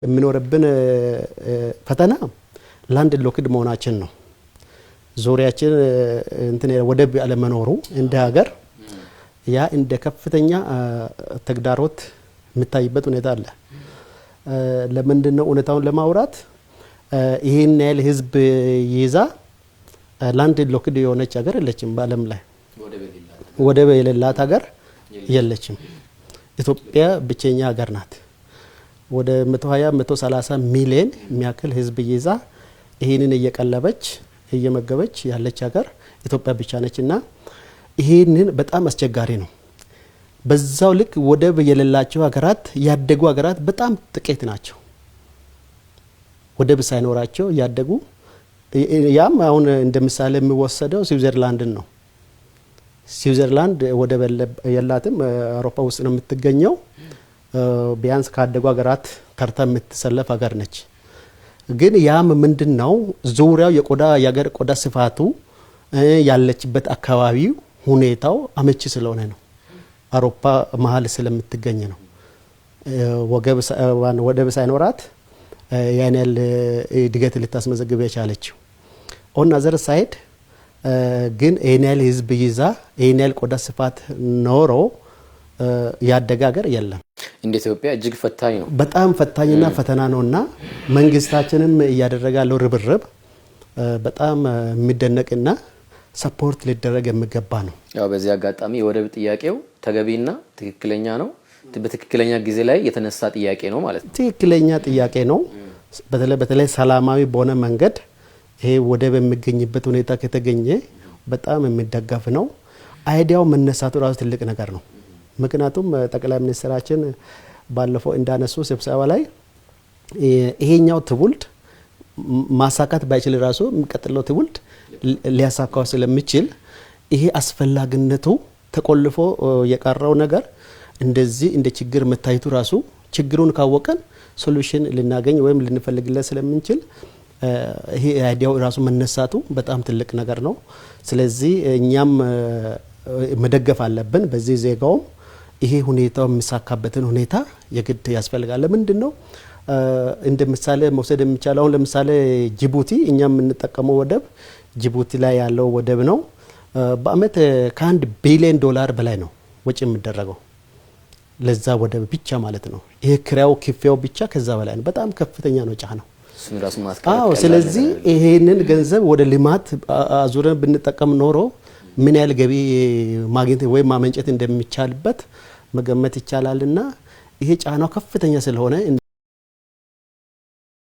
የሚኖርብን ፈተና land locked መሆናችን ነው። ዙሪያችን እንትን ወደብ ያለመኖሩ እንደ ሀገር ያ እንደ ከፍተኛ ተግዳሮት የሚታይበት ሁኔታ አለ። ለምንድን ነው? እውነታውን ለማውራት ይህን ያህል ህዝብ ይዛ land locked የሆነች ሀገር የለችም። በዓለም ላይ ወደብ የሌላት ሀገር የለችም። ኢትዮጵያ ብቸኛ ሀገር ናት። ወደ 120 130 ሚሊዮን የሚያክል ህዝብ ይዛ ይህንን እየቀለበች እየመገበች ያለች ሀገር ኢትዮጵያ ብቻ ነች እና ይህንን በጣም አስቸጋሪ ነው። በዛው ልክ ወደብ የሌላቸው ሀገራት፣ ያደጉ ሀገራት በጣም ጥቂት ናቸው። ወደብ ሳይኖራቸው ያደጉ፣ ያም አሁን እንደ ምሳሌ የሚወሰደው ስዊዘርላንድን ነው። ስዊዘርላንድ ወደብ የላትም፣ አውሮፓ ውስጥ ነው የምትገኘው። ቢያንስ ካደጉ ሀገራት ተርታ የምትሰለፍ ሀገር ነች። ግን ያም ምንድን ነው፣ ዙሪያው የቆዳ የሀገር ቆዳ ስፋቱ፣ ያለችበት አካባቢው ሁኔታው አመቺ ስለሆነ ነው። አውሮፓ መሀል ስለምትገኝ ነው። ወደብ ሳይኖራት ያን ያህል እድገት ልታስመዘግብ የቻለችው። On other side ግን ይህን ያህል ህዝብ ይዛ፣ ይህን ያህል ቆዳ ስፋት ኖሮ ያደገ ሀገር የለም። እንደ ኢትዮጵያ እጅግ ፈታኝ ነው። በጣም ፈታኝና ፈተና ነው እና መንግስታችንም እያደረገ ያለው ርብርብ በጣም የሚደነቅና support ሊደረግ የሚገባ ነው። ያው በዚህ አጋጣሚ የወደብ ጥያቄው ተገቢና ትክክለኛ ነው። በትክክለኛ ጊዜ ላይ የተነሳ ጥያቄ ነው ማለት ነው። ትክክለኛ ጥያቄ ነው። በተለይ በተለይ ሰላማዊ በሆነ መንገድ ይሄ ወደብ የሚገኝበት ሁኔታ ከተገኘ በጣም የሚደገፍ ነው። Idea ው መነሳቱ ራሱ ትልቅ ነገር ነው። ምክንያቱም ጠቅላይ ሚኒስትራችን ባለፈው እንዳነሱ ስብሰባ ላይ ይሄኛው ትውልድ ማሳካት ባይችል ራሱ የሚቀጥለው ትውልድ ሊያሳካው ስለሚችል ይሄ አስፈላጊነቱ ተቆልፎ የቀረው ነገር እንደዚህ እንደ ችግር መታየቱ ራሱ ችግሩን ካወቀን solution ልናገኝ ወይም ልንፈልግለት ስለምንችል ይሄ idea ው ራሱ መነሳቱ በጣም ትልቅ ነገር ነው። ስለዚህ እኛም መደገፍ አለብን። በዚህ ዜጋውም ይሄ ሁኔታው የሚሳካበትን ሁኔታ የግድ ያስፈልጋል። ለምንድን ነው እንደ ምሳሌ መውሰድ የሚቻለው? አሁን ለምሳሌ ጅቡቲ፣ እኛ የምንጠቀመው ወደብ ጅቡቲ ላይ ያለው ወደብ ነው። በአመት ከ1 ቢሊዮን ዶላር በላይ ነው ወጪ የሚደረገው ለዛ ወደብ ብቻ ማለት ነው። ይሄ ክራዩ ክፍያው ብቻ ከዛ በላይ ነው። በጣም ከፍተኛ ነው ጫናው። እሱን ራሱ ማስቀረት አዎ። ቀላል ስለዚህ ነገር አይደለም። ይሄንን ገንዘብ ወደ ልማት አዙረን ብንጠቀም ኖሮ ምን ያህል ገቢ ማግኘት ወይም ማመንጨት እንደሚቻልበት መገመት ይቻላልና ይሄ ጫናው ከፍተኛ ስለሆነ